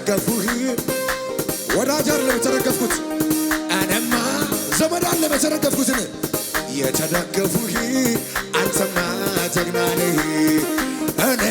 የተደገፍኩህ። ወዳጅ አይደለም የተደገፍኩት፣ እኔማ ዘመድ አለም የተደገፍኩት፣ እኔ የተደገፍኩህ። አንተማ ጀግና ነህ። እኔ